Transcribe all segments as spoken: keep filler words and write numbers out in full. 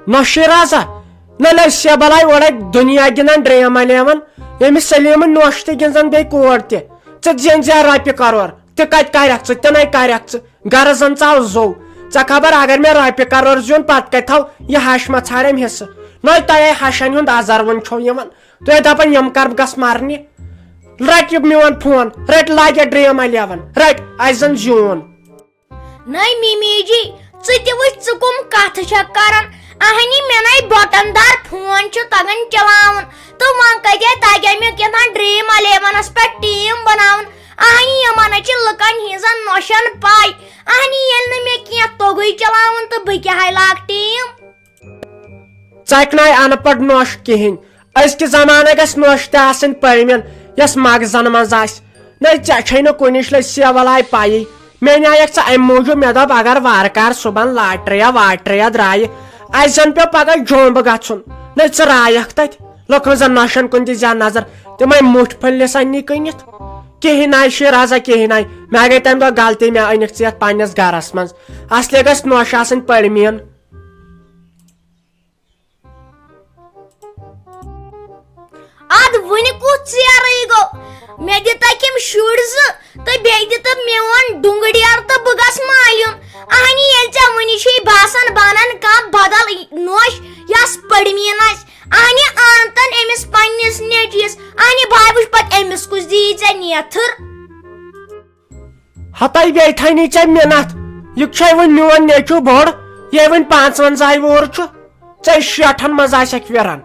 نۄشہِ رازا، نہ لٔج سے بلاے اورے دُنیا گِنٛدان ڈریم الیون، ییٚمِس سلیمن نۄش تہِ گِنٛزان بیٚیہِ کور تہِ۔ ژٕ زینہِ زیا رۄپیہِ کرور، تہِ کتہِ کرکھ ژٕ، تہِ نے کرکھ ژٕ، غرض زن ژاو زو۔ ژےٚ خبر اگر مےٚ رۄپیہِ کرور زیوٗن، پتہٕ کتہِ تھاو یہِ ہش ما ژھانڈٮ۪م حصہٕ؟ نہ تۄہے ہشن ہُنٛد ازر وُن چھو یِوان، تُہۍ دپان یِم کر بہٕ گژھ مرنہِ۔ رٹ یہِ میون فون، رٹ لاگہِ ڈریم الیون، رٹ اسہِ زن زیوٗن۔ نٔے مِمی جی، ژٕ تہِ وٕچھ، ژٕ کٕم کتھٕ چھکھ کران۔ اہنی، مےٚ نَے بٹن دار فون چھُ تگان چلاوُن۔ تہٕ وۄنۍ کتہِ تگہِ مےٚ کیٛاہ تام ڈریم الیونس پٮ۪ٹھ ٹیٖم بناوُن؟ اہنی، یِمن چھِ لُکن ہٕنٛزن نۄشن پاے۔ اہنی، ییٚلہِ نہٕ مےٚ کینٛہہ توٚگُے چلاوُن تہٕ بہٕ کیٛاہ لاگہٕ ٹیٖم؟ ژکہِ ناے ان پڑھ نۄش کہینۍ۔ أزکہِ زمانہٕ گژھِ نۄش تہِ آسٕنۍ پٔرمٕژ، یۄس مغزن منٛز آسہِ۔ نَے ژےٚ چھے نہٕ کُنِچ لٔج سیوَل آے پَیی۔ مےٚ نیایَکھ ژٕ اَمہِ موٗجوٗب، مےٚ دوٚپ اگر وارٕ کارٕ صُبحن لاٹریا واٹریا درٛایہِ، اَسہِ زَن پیوٚو پگاہ جوٚمب گژھُن۔ نَے ژٕ رایَکھ تَتہِ لُکَن زَن نۄشَن کُن تہِ زیادٕ نظر، تِمَے مُٹھۍ پھٔلۍ نِسَن نی کٕنِتھ۔ کِہیٖنۍ ناے شیراز ہا، کِہیٖنۍ ناے۔ مےٚ گٔے تَمہِ دۄہ غلطی، مےٚ أنِکھ ژٕ یَتھ پنٛنِس گَرَس منٛز۔ اَصلہِ گژھِ نۄش آسٕنۍ پٔرمٕژ۔ ادٕ وُنہِ کُس ژیرٕے گوٚو؟ مےٚ دِتکھ یِم شُرۍ زٕ تہٕ بیٚیہِ دِتکھ میون ڈُنٛگہٕ ڈیرٕ تہٕ بہٕ گژھٕ مالیُن۔ اہنی، ییٚلہِ ژےٚ وُنہِ چھُے باسان بنن کانٛہہ بدل نوش یس پٔڑمیٖن آسہِ، اہنی، آنتن أمِس پننِس نیٚچوِس۔ اہنی، بہٕ وٕچھ پتہٕ أمِس کُس دِیی ژےٚ نیتھٕر۔ ہتاے بیٹھانی ژےٚ مِنتھ، یہِ چھے وۄنۍ میون نیٚچو بوٚڑ، یے وۄنۍ پانٛژونٛزاہے وُہُر چھُ، ژےٚ شیٹھن منٛز آسٮ۪کھ ویران،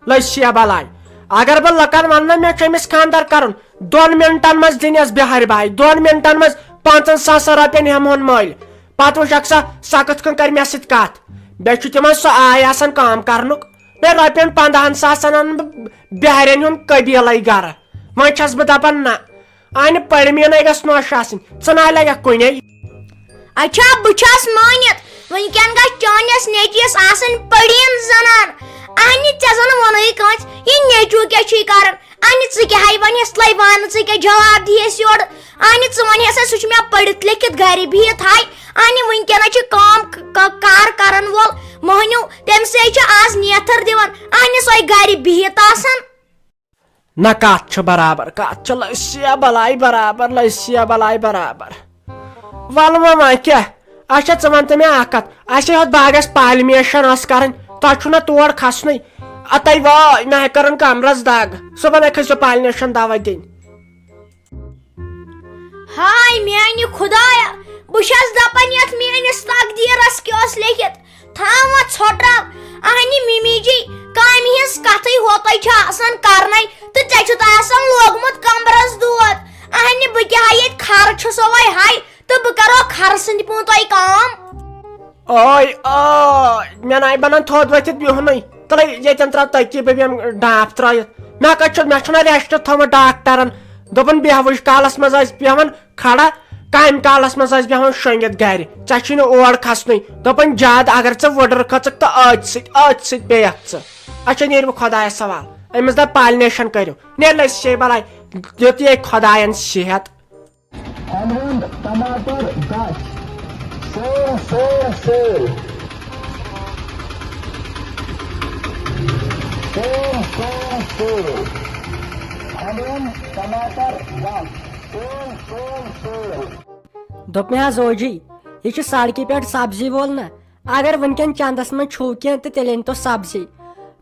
لٔج سیبلاے۔ اگر بہٕ لُکن ونہٕ نہ مےٚ چھُ أمِس خانٛدر کرُن، دۄن منٹن منٛز دِنٮ۪س بہارِ باے، دۄن منٹن منٛز پانٛژن ساسن رۄپین ہٮ۪مہٕ ہون مٔلۍ۔ پتہٕ وٕچھکھ سا سۄ کِتھ کٔنۍ کرِ مےٚ سۭتۍ کتھ۔ بیٚیہِ چھُ تِمن سُہ آے آسان کٲم کرنُک، مےٚ رۄپین پنٛدہن ساسن انہٕ بہٕ بہارٮ۪ن ہُنٛد قبیلے گرٕ۔ وۄنۍ چھس بہٕ دپان نہ، انہِ پٔڑمیٖنَے گژھِ نۄش آسٕنۍ، ژٕ نہ لگکھ کُنے۔ اچھا، بہٕ چھس مٲنِتھ، وٕنکٮ۪ن گژھِ چٲنِس نیٚچوِس آسٕنۍ پٔڑیٖن زنان۔ اہنہِ، ژےٚ زن ووٚنُے کٲنٛسہِ، یہِ نیٚچو کیٛاہ چھُے کران؟ اہنہِ، ژٕ کیٛاہ ہاے ونٮ۪س تلے وانہٕ، ژٕ کیٛاہ جواب دِیس یورٕ؟ اہنہِ، ژٕ ونٮ۪س ہے سُہ چھُ مےٚ پٔڑِتھ لیٚکھِتھ گرِ بِہِتھ ہاے۔ اہنہِ، وٕنکٮ۪نس چھِ کٲم ک-، ک-، کار کرن وول مٔہنیو، تٔمۍ سٕے چھِ آز نیتھر دِوان۔ اہنہِ، سۄے گرِ بِہِتھ آسان۔ نہ، کتھ چھِ برابر، کتھ چھِ لٔسیا بلاے برابر، لٔسیا بلاے برابر۔ ولہٕ وۄنۍ، وۄنۍ کیٛاہ؟ اچھا، ژٕ وَن تہٕ مےٚ اکھ کتھ، اَسہِ یہِ ہُتھ باغس پالنیشن ٲس کرٕنۍ، تۄہہِ چھُو نہ تور کھسنُے۔ اتَے واے، مےٚ ہے کٔرٕن کمرس دگ، صُبحن ہے کھٔسۍزیو پالنیشن دوا دِنۍ۔ ہاے میانہِ خدایا، بہٕ چھَس دپان یتھ میٲنِس تقدیرس کیٛاہ اوس لیکھِتھ، تھاو وۄنۍ ژھۄٹراو۔ اہنہِ مِمی جی، کامہِ ہٕنٛز کتھٕے ہوتَے چھِ آسان کرنے تہٕ ژےٚ چھُتھ آسان لوگمُت کمبرس دود۔ اہنہِ بہٕ کیٛاہ ییٚتہِ خرٕ چھُسو وۄنۍ ہاے تہٕ بہٕ کرو خرٕ سٕنٛدِ پٲٹھۍ کٲم۔ اوے، اوے، مےٚ ناے بنان تھوٚد ؤتھِتھ بِہُنٕے۔ تلے ییٚتٮ۪ن ترٛاو تٔتی بہٕ بیٚہمہٕ ڈاپھ ترٛٲیِتھ۔ مےٚ کتہِ چھُ، مےٚ چھُنہ rest تھوٚمُت ڈاکٹرن۔ دوٚپُن بیٚہوٕج کالس منٛز ٲسۍ بیٚہوان کھڑا، کامہِ کالس منٛز ٲسۍ بیٚہوان شۄنٛگِتھ گرِ۔ ژےٚ چھُے نہٕ اور کھسنُے۔ دوٚپُن زیادٕ اگر ژٕ وُڈٕر کھٔژٕکھ تہٕ أتھۍ سۭتۍ، أتھۍ سۭتۍ پیٚیَکھ ژٕ۔ اچھا، نیرِ وۄنۍ خۄدایس سوال۔ أمِس دپ پالنیشن کٔرِو۔ نیرِ لٔسۍ شے بلاے، دیُت یے خۄداین صحت۔ ہٮ۪نٛد وٮ۪نٛد، ٹماٹر، دَچھ۔ Sale, sale, sale. Sale, sale, sale. ہٮ۪نٛد وٮ۪نٛد، ٹماٹر، دَچھ۔ Sale, sale, sale. دوٚپ مےٚ حظ اوجی، یہِ چھُ سڑکہِ پٮ۪ٹھ سبزی وول نہ، اگر وٕنکٮ۪ن چندس منٛز چھُو کینٛہہ تہٕ تیٚلہِ أنۍ تو سبزی۔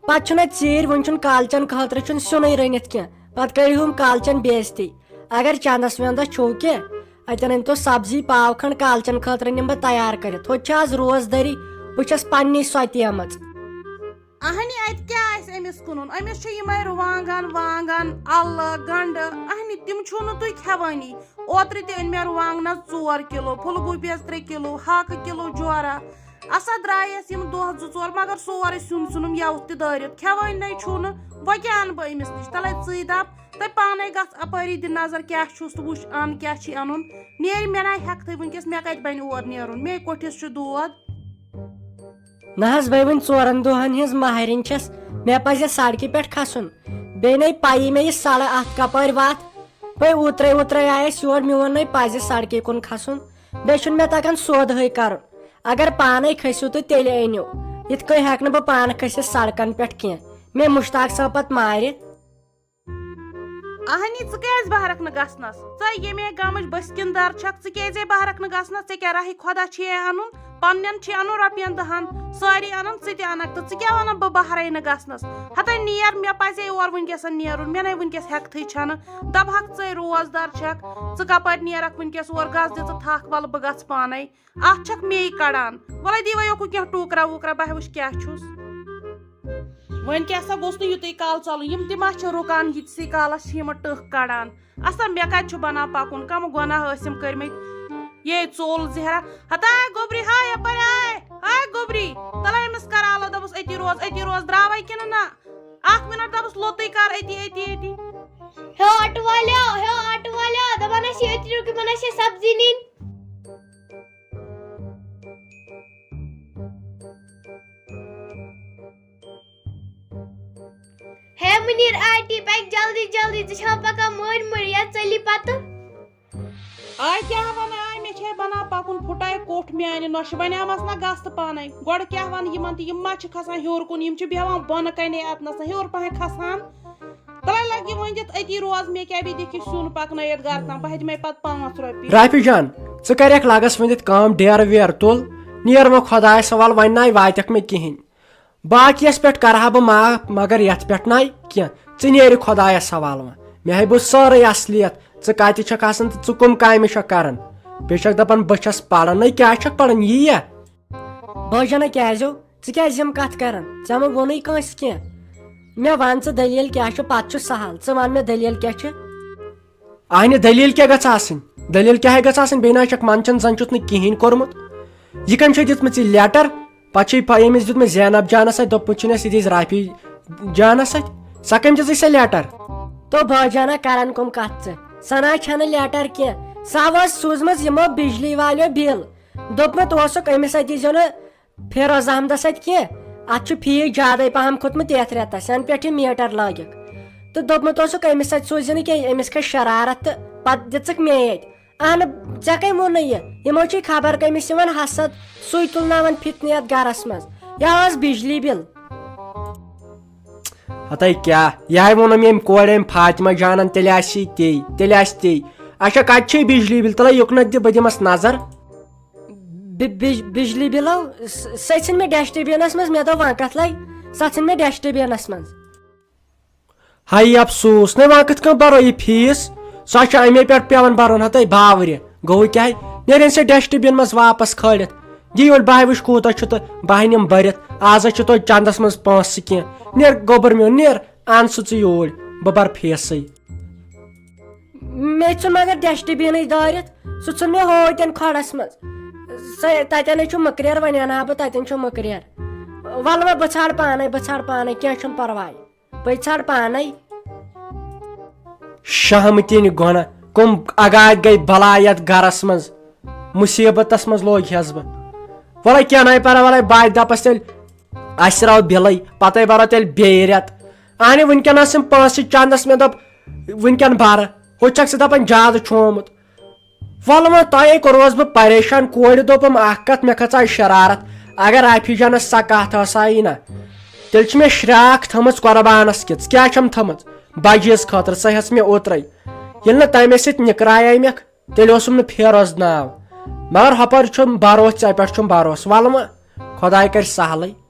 پتہٕ چھُنہ ژیٖرۍ، وٕنہِ چھُنہٕ کالچن خٲطرٕ چھُنہٕ سیُنٕے رٔنِتھ کینٛہہ، پتہٕ کٔرِو ہُم کالچن بے عزتی۔ اگر چندس وندس چھُو کینٛہہ، اتٮ۪ن أنۍ تو سبزی، پاو کھنڈ کالچن خٲطرٕ نِمہٕ بہٕ تیار کٔرِتھ۔ ہوٚتہِ چھِ آز روزدٔری، بہٕ چھَس پننی سۄتیمٕژ۔ اہنہِ، اتہِ کیٛاہ آسہِ أمِس کٕنُن؟ أمِس چھِ یِمے رُوانٛگن وانٛگن، الہٕ، گنڈٕ۔ اہنہِ، تِم چھِو نہٕ تُہۍ کھٮ۪وٲنی۔ اوترٕ تہِ أنۍ مےٚ رُوانٛگنس ژور کِلو، پھُل گوٗپیس ترٛےٚ کِلو، ہاکہٕ کِلو جورا۔ اسا درٛایس یِم دۄہ زٕ ژور، مگر سورُے سیُن ژھُنُم یَوٕ تہِ دٲرِتھ۔ کھٮ۪وٲنۍ نے چھُو نہٕ، وۄنۍ کیٛاہ اَنہٕ بہٕ أمِس نِش؟ تَلَے ژٕے دَپ، تَے پانَے گژھ اَپٲری دِ نظر کیٛاہ چھُس تہٕ وٕچھ اَن کیٛاہ چھی اَنُن۔ نیرِ مےٚ نَے ہٮ۪کتھٕے وٕنۍکٮ۪س، مےٚ کَتہِ بَنہِ اور نیرُن؟ مے کوٚٹھِس چھُ دود۔ نہ حظ، بے وۄنۍ ژورن دۄہن ہٕنٛز ماہرِنۍ چھَس، مےٚ پَزِ سڑکہِ پٮ۪ٹھ کھسُن۔ بیٚیہِ نے پَیی مےٚ یہِ سڑک اَتھ کَپٲرۍ وَتھ۔ بے اوترے اوترے آیس یور، میون نے پَزِ سڑکہِ کُن کھسُن۔ بیٚیہِ چھُنہٕ مےٚ تَگان سودہٕے کَرُن۔ اگر پانے کھٔسِو تہٕ تیٚلہِ أنِو۔ یِتھ کٔنۍ ہٮ۪کہٕ نہٕ بہٕ پانہٕ کھٔسِتھ سڑکن پٮ۪ٹھ کینٛہہ۔ مےٚ مُشتاق صٲب پتہٕ مارِ۔ اہنی، ژٕ کیازِ بہرکھ نہٕ گژھنس؟ ژٕ ییٚمے گامٕچ بٔسکِن دار چھکھ، ژٕ کیازے بہرکھ نہٕ گژھنس؟ ژےٚ کیٛاہ راہی خۄدا چھے انُن؟ پننٮ۪ن چھے انُن رۄپین دہن، سٲری انن، ژٕ تہِ انکھ، تہٕ ژٕ کیٛاہ ونان بہٕ بہرے نہٕ گژھنس؟ ہتے نیر، مےٚ پزے اور وٕنکیٚسن نیرُن، مےٚ نے وٕنکیٚس ہٮ۪کتھٕے چھنہٕ۔ دپہکھ ژٕے روزدار چھکھ، ژٕ کپٲرۍ نیرکھ وٕنکیٚس اور؟ گژھ دِ ژٕ تھکھ، ولہٕ بہٕ گژھٕ پانے۔ اتھ چھکھ میے کڑان۔ وۄلے دِیو یوکُن کینٛہہ ٹوٗکرا ووٗکرا، بہٕ وٕچھ کیٛاہ چھُس۔ وۄنۍ کیٛاہ سا گوٚژھ نہٕ یُتُے کال ژلُن؟ یِم تہِ ما چھِ رُکان، یِتسٕے کالس چھِ یِمن ٹٕکھ کڑان۔ اسا مےٚ کتہِ چھُ بنان پکُن؟ کم گۄناہ ٲسِم کٔرمٕتۍ؟ یے ژوٚل زہرا۔ ہتاے گوٚبری، ہاے یپٲرۍ، ہاے، ہاے گوٚبری۔ تلے أمِس کرالو، دوٚپُس أتی روز، أتی روز، درٛاوے کِنہٕ نہ؟ اکھ منٹ، دوٚپُس لوٚتُے کر، أتی، أتی، أتی۔ ہیو آٹو والٮ۪و، ہیو آٹو والٮ۪و، دپان ٲسۍ یہِ أتی رُکِو، یِمن ٲسۍ یہِ سبزی نِنۍ۔ ہے منیٖر، آیہِ ٹی پیک جلدی جلدی، ژٕ چھَکھ پَکان مٔرۍ مٔرۍ، یا ژٔلی پَتہٕ؟ آے کیٛاہ وَنہٕ، آے مےٚ چھے بَنان پَکُن، پھُٹاے کوٚٹھ میٛانہِ نۄشہِ، وَنیٛامَس نہ گژھ تہٕ پانَے۔ گۄڈٕ کیٛاہ وَنہٕ یِمَن تہِ، یِم ما چھِ کھسان ہیوٚر کُن، یِم چھِ بیٚہوان بۄنہٕ کَنے اَتنَس، ہیوٚر پَہَن کھسان۔ تَلَے لَگہِ وۄنۍ دِتھ أتی روز، مےٚ کیٛاہ بیٚیہِ دِکھ یہِ سیُن پَکنٲیِتھ گَرٕ تام، بہٕ ہٮ۪تہِ مےٚ پَتہٕ پانٛژھ رۄپیہِ۔ رافی جان، ژٕ کَرٮ۪کھ لَگَس ؤنِتھ کٲم، ڈیرٕ ویرٕ تُل، نیر وۄنۍ خۄدایَس حوال، وۄنۍ نَے واتٮ۪کھ مےٚ کِہیٖنۍ۔ باقیَس پٮ۪ٹھ کَرٕ ہا بہٕ معاف، مگر یَتھ پٮ۪ٹھ نَے کینٛہہ۔ ژٕ نیرِ خۄدایَس حوال وۄنۍ۔ مےٚ ہے بوٗز سٲرٕے اَصلیت، ژٕ کَتہِ چھَکھ آسان تہٕ ژٕ کٕم کامہِ چھَکھ کَران۔ بیٚیہِ چھَکھ دَپان بہٕ چھَس پَران، نَے کیٛاہ چھَکھ پَران، یی یا؟ بٲے جانا، کیٛازِ ہو؟ ژٕ کیٛازِ یِم کَتھ کَران؟ ژےٚ مہ ووٚنُے کٲنٛسہِ کینٛہہ۔ مےٚ وَن ژٕ دٔلیٖل کیٛاہ چھُ، پَتہٕ چھُ سَہَل۔ ژٕ وَن مےٚ دٔلیٖل کیٛاہ چھِ؟ اہنہِ دٔلیٖل کیٛاہ گٔژھ آسٕنۍ؟ دٔلیٖل کیٛاہ گٔژھ آسٕنۍ؟ بیٚیہِ نہ چھَکھ منٛدچھان، زَن چھُتھ نہٕ کِہیٖنۍ کوٚرمُت۔ یہِ کٔمۍ چھےٚ دِژمٕژ یہِ لیٹر؟ پَتہٕ چھے پَ-، ییٚمِس دیُتمُت زینب جانَس اَتھِ، دوٚپمُت چھُنہٕ اَسہِ یہِ دِژ رافی جانَس اَتھِ۔ سۄ کٔمۍ دِژٕے سۄ لیٹر؟ تو بٲے جانا، کران کٕم کَتھ ژٕ؟ سۄ نہ چھَنہٕ لیٹر کینٛہہ، سۄ ٲس سوٗزمٕژ یِمو بجلی والیو بِل۔ دوٚپمُت اوسُکھ أمِس اَتھِ دیٖزیو نہٕ فیروز احمدس اَتھِ کینٛہہ، اَتھ چھُ فیٖس زیادَے پَہَم کھوٚتمُت یَتھ رٮ۪تَس، یَنہٕ پٮ۪ٹھ یہِ میٖٹر لٲگِکھ۔ تہٕ دوٚپمُت اوسُکھ أمِس اَتھِ سوٗزِ نہٕ کینٛہہ، أمِس کھژِ شرارت، تہٕ پَتہٕ دِژٕکھ مے اَتھِ۔ اہنہٕ، ژےٚ کَمہِ ووٚنُے یہِ؟ یِمو چھُے خبر کٔمِس یِوان حسد، سُے تُلناوان فِتنہٕ یَتھ گَرَس منٛز۔ یہِ ٲس بجلی بِل۔ ہَتَے کیٛاہ، یِہوٚے ووٚنُم ییٚمۍ کورِ، أمۍ فاطمہ جانَن، تیٚلہِ آسہِ یہِ تے، تیٚلہِ آسہِ تے۔ اچھا، کَتہِ چھے بجلی بِل؟ تَلَے یُکنَتھ دِ، بہٕ دِمَس نظر۔ بِ-، بِج-، بجلی بِلو، س-، سۄ ژھٕن مےٚ ڈسٹ بِنس منٛز، مےٚ دوٚپ وۄنۍ کتھ لگہِ، سۄ ژھٕن مےٚ ڈسٹ بِنس منٛز۔ ہاے افسوس، نہ وۄنۍ کِتھ کٔنۍ برو یہِ فیس؟ سۄ چھِ اَمے پٮ۪ٹھ پٮ۪وان برُن، ہتٲے باورِ۔ گوٚو کیٛاہ؟ نیرن سۄ ڈسٹ بِن منٛز واپس کھٲلِتھ۔ دِ یورٕ بہٕ ہاے وٕچھ کوٗتاہ چھُ تہٕ بہٕ ہاے نِم بٔرِتھ۔ آز ہا چھُ توتہِ چندس منٛز پونٛسہٕ کینٛہہ۔ نیر گوٚبُر میون، نیر۔ اَن سُہ ژٕ یوٗرۍ، بہٕ بَرٕ فیسٕے۔ مےٚ ژھُن مگر ڈسٹ بِنٕے دٲرِتھ، سُہ ژھُن مےٚ ہوتٮ۪ن کھۄڈَس منٛز۔ سۄ، تَتٮ۪نَے چھُ مٔکریر، وۄنۍ اَنہٕ ہا بہٕ تَتٮ۪ن چھُ مٔکریر۔ وَلہٕ وۄنۍ بہٕ ژھانٛڈٕ پانَے، بہٕ ژھانٛڈٕ پانَے، کینٛہہ چھُنہٕ پَرواے۔ بہٕ ژھانٛڈٕ پانَے۔ شہمتٕنۍ گۄنہ، کٕم اگادۍ گٔے بلاے یَتھ گَرَس منٛز، مُصیٖبتَس منٛز لوگ ہٮ۪س بہٕ۔ وَلَے کینٛہہ نَے پَرواے، وَلَے بہٕ دَپَس تیٚلہِ، اَسہِ راو بِلٕے، پَتَے بَرو تیٚلہِ بیٚیہِ رٮ۪تھ۔ اہنہِ، وٕنکٮ۪ن ٲسٕم پونٛسہٕ چندس، مےٚ دوٚپ، وٕنکٮ۪ن بَرٕ۔ ہُہ چھَکھ ژٕ دَپان زیادٕ چھومُت۔ وَلہٕ وۄنۍ تۄہے کوٚروس بہٕ پریشان، کورِ دوٚپُم اَکھ کَتھ، مےٚ کھژ آز شرارت۔ اگر رافی جانَس سۄ کَتھ ٲس آیی نہ، تیٚلہِ چھِ مےٚ شرٛاکھ تھٲمٕژ قۄربانَس کِژھ۔ کیٛاہ چھَم تھٲمٕژ؟ بَجہِ عیٖذ خٲطرٕ، سۄ ہٮ۪ژ مےٚ اوترَے۔ ییٚلہِ نہٕ تَمے سۭتۍ نِکرایے مےٚ، تیٚلہِ اوسُم نہٕ فیروز ناو۔ مگر ہۄپٲرۍ چھُم بروسہٕ، ژےٚ پٮ۪ٹھ چھُم بروسہٕ۔ وَلہٕ وۄنۍ، خۄداے کَرِ سہلٕے۔